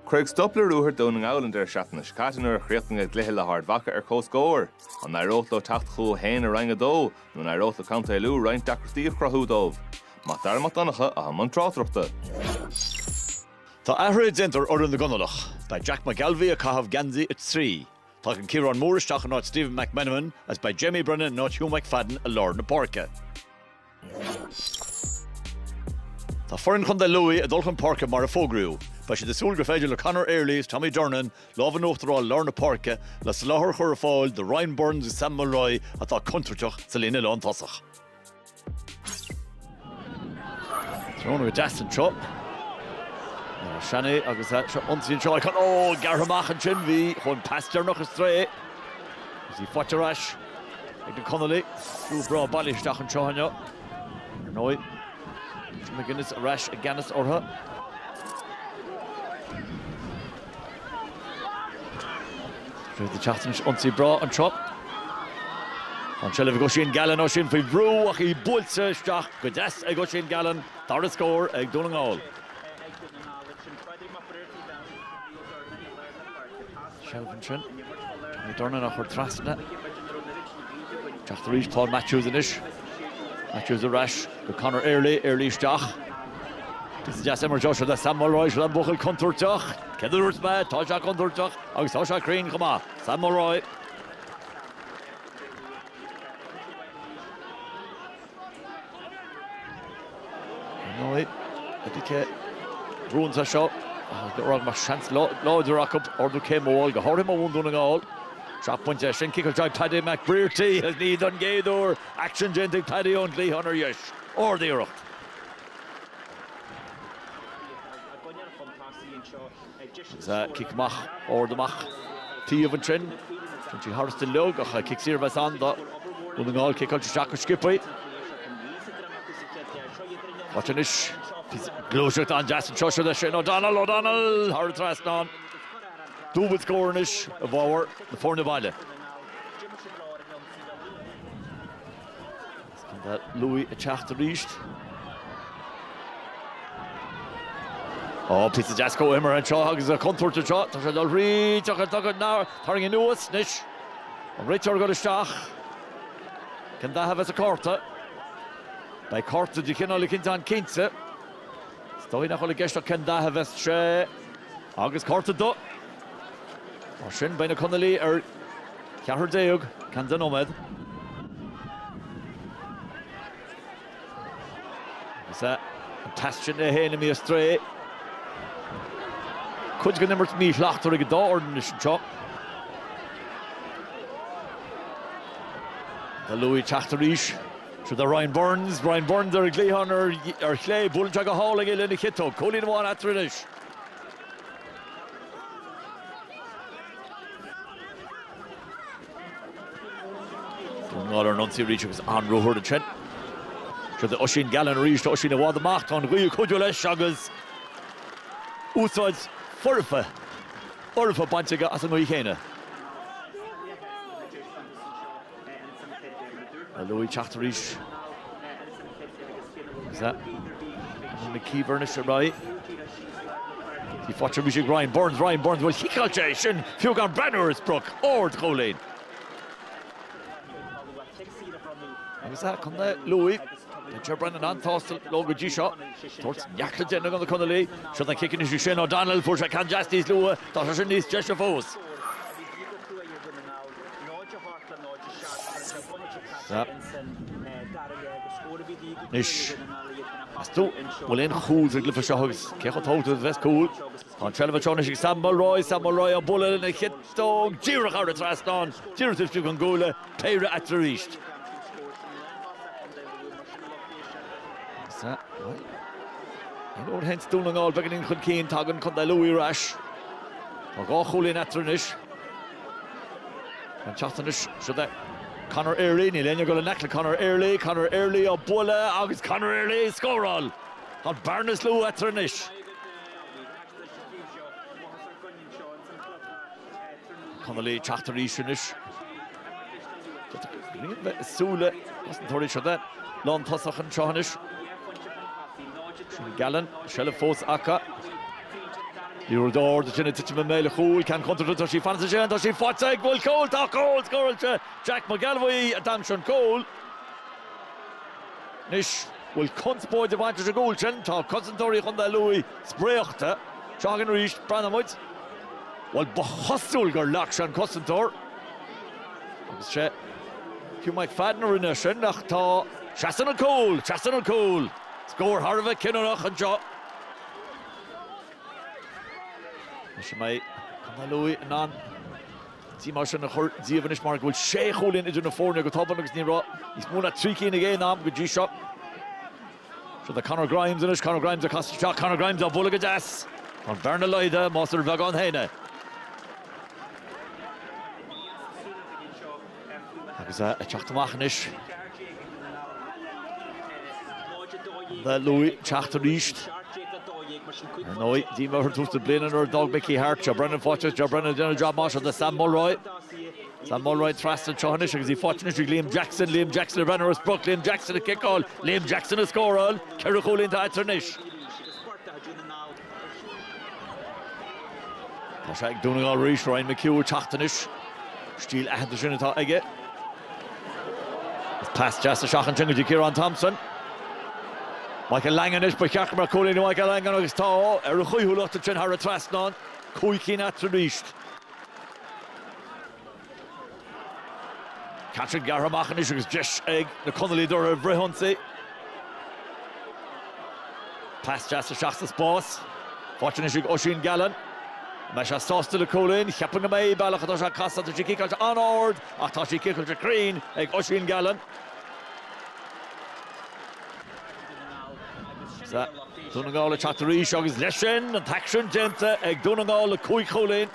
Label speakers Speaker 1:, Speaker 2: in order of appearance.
Speaker 1: Cuireadh stop le ruathar Dhún na nGall an deireadh seachtaine seo caite nuair a chríochnaigh a gcluiche le hArd Mhacha ar comhscór. An éireodh leo teacht chucu féin i Roinn 2 nó an éireodh le Contae Lú roinnt deacrachtaí a chruthú dóibh? Mac Dara Mac Donncha atá i mbun tráchtaireachta.
Speaker 2: Tá athruithe déanta ar fhoireann na gConallach. Beidh Jack McElvey ag caitheamh geansaí 3. Tagann Ciarán Moore isteach in áit Stephen McMenamin agus beidh Jamie Brennan in áit Hugh McFadden i lár na páirce. Tá foireann Chontae Lú ag dul chun páirce mar a fógraíodh. Beidh siad ag súil gur féidir le Conor Early is Tommy Durnin lámh in uachtar a fháil i lár na páirce le soláthar a chur ar fáil do Ryan Burns agus Sam Mulroy atá contúirteach sa líne lántosach. Tráthnóna go deas anseo. Seanadh agus seo ionsaí anseo. Ó, gearrtha amach ansin, bhí chun pas deireanach ar strae. Agus í faighte ar ais ag na Conallaigh. Slua breá bailithe isteach anseo inniu. Ar ndóigh, Jim McGuinness ar ais i gceannas orthu. Féadfaidh teacht anois ionsaí breá anseo. Tá an tseilbh ag Oisín Gallen, Oisín faoi bhrú ach í buailte isteach go deas ag Oisín Gallen. Dara scór ag Dún na nGall. Seilbh ansin. Tommy Durnin á chur trasna. Teacht arís Paul Matthews anois. Matthews ar ais go Conor Early, Early isteach. Píosa deas imeartha seo le Sam Mulroy, seo an buachaill contúirteach. Céard a dúirt mé? Tá sé contúirteach agus tá sé cruinn chomh maith. Sam Mulroy. Ar ndóigh, a bhuann sé seo, rá go mbeadh seans láidir acu ardú céime a fháil, go háirithe má bhuann Dún na nGall. 7 bpointe é sin. Ciceáilte ag Paddy McBrearty agus ní don gcéad uair aicsean déanta ag Paddy ón gcliathán ar dheis. Ard-iarracht. Agus cic amach, ard amach taobh ansin. Téann sí thar an duilleog ach cic saor a bheas ann do Dhún na nGall. Ciceáilte isteach go sciobtha. Faighte anois. Gluaiseacht an-deas anseo seo le Shane O'Donnell. O'Donnell thar an trasnán. Dúbailt scór anois i bhfabhar na foirne baile. Contae Lú ag teacht arís. Ó, píosa deas comhimeartha anseo agus an chontúirt anseo. Tá sé ag dul thríd, ach tarraingthe anuas anois. An réiteoir ag dul isteach. Cén dath a bheas an cárta? Beidh cárta de chineál eicínt ann cinnte. Is dóigh nach bhfuil i gceist ach cén dath a bheas sé. Agus cárta dubh. Mar sin, beidh na Conallaigh ar cheathrar déag, ceann deich nóiméad. Agus an pas sin é féin imithe ar strae. Cuid den imirt míshlachtmhar ag an dá fhoireann anois anseo. Contae Lú ag teacht arís. Seo do Ryan Burns. Ryan Burns ar an gcliathán ar chlé. Buaileann sé go hálainn é lena chiotóg. Cúilín amháin eatarthu anois. Dún na nGall ar an ionsaí arís agus an-ruathar ansin. Seo do Oisín Gallen arís. Tá Oisín i bhfad amach. Tá an ghaoth ag cuidiú leis agus úsáid foirfe, fhoirfe bainte aige as an ngaoth chéanna. Lú ag teacht arís. Agus Conor McKeever anois ar aghaidh. Í faighte arís ag Ryan Burns. Ryan Burns bhuel chiceáil sé é sin fiú gan breathnú ar an sprioc. Ard-chúilín. Agus é Contae Lú. Tá Ger Brennan an-tsásta leo go dtí seo. Tabhairt neart le déanamh do na Conallaigh. Seo an cic anois ag Shane O'Donnell. Fuair sé ceann deas níos luaithe. Tá sé sin níos deise fós. Anois, meas tú an bhfuil aon chúl sa gcluiche seo agus cé chomh tábhachtach is a bheas cúl? Tá an tseilbh anseo anois ag Sam Mulroy, Sam Mulroy á bualadh lena chiotóg díreach thar an trasnán, díreach taobh istigh den gcuaille, péire eatarthu arís. Aon uair a théanns Dún na nGall beagáinín chun cinn, tagann Contae Lú ar ais. Tá dhá chúilín eatarthu anois. An teacht anois seo é Conor Early, níl éinne ag dul in aice le Conor Early, Conor Early á bualadh agus Conor Early ag scóráil! Tá an bearna is lú eatarthu anois. Conallaigh ag teacht arís anois. Grian bheith i súile cosantóirí seo de lántosach anseo anois. Sin Gallen, seilbh fós acu. Liathróid ard ansin ag titim i mbéal an chúil, ceann contúirteach, tá sí ag fanacht ansin, tá sí faighte ag, bhfuil cúl, tá cúl scóráilte, Jack McElwee a d'aimsigh an cúl. Anois, bhfuil conspóid ag baint leis an gcúl sin? Tá cosantóirí Chontae Lú spréachta. Seo againn arís, breathnóidh muid. Bhuel, ba chosúil gur leag sé an cosantóir. Agus sé Hugh McFadden a rinne sin, ach tá, seasann an cúl! Seasann an cúl! Scór thar a bheith cinniúnach anseo. Anois an mbeidh Contae Lú in ann an díomá sin a chur díobh anois mar go bhfuil sé chúilín idir na foirne go tobann agus ní raibh níos mó ná 3 cinn ag aon am go dtí seo. Seo do Conor Grimes anois, Conor Grimes ag casadh isteach, Conor Grimes á bualadh go deas. Tá an bhearna laghdaithe más ar bheagán féin é. Agus ag teacht amach anois. Contae Lú ag teacht arís. Ar ndóigh, díomá orthu tús na bliana nuair a d'fhág Mickey Harte. Joe Brennan faighte, Joe Brennan ag déanamh jab maith seo do Sam Mulroy. Sam Mulroy trasna anseo anois agus í faighte anois ag Liam Jackson. Liam Jackson ag breathnú ar a sprioc, Liam Jackson ag ciceáil, Liam Jackson ag scóráil. 4 chúilín atá eatarthu anois. Tá sé ag Dún na nGall arís, Ryan McHugh ag teacht anois. Stíl aitheanta sin atá aige. Is pas deas isteach ansin go dtí Ciarán Thompson. Michael Langan anois, ba cheart go mbeadh cúilín ag Michael Langan agus tá, ar a chaoithiúlacht ansin thar an trasnán. 5 cinn eatarthu arís. Ceann sin gearrtha amach anois agus deis ag na Conallaigh dul ar bhfrithionsaí. Pas deas isteach sa spás. Faighte anois ag Oisín Gallen. An mbeidh sé sásta le cúilín? Cheapfainn go mbeidh. Bealach atá sé ag casadh, tá sí ciceáilte an-ard ach tá sí ciceáilte cruinn ag Oisín Gallen. Dún na nGall ag teacht arís agus leis sin an t-aicsean déanta ag Dún na nGall le 5 chúilín.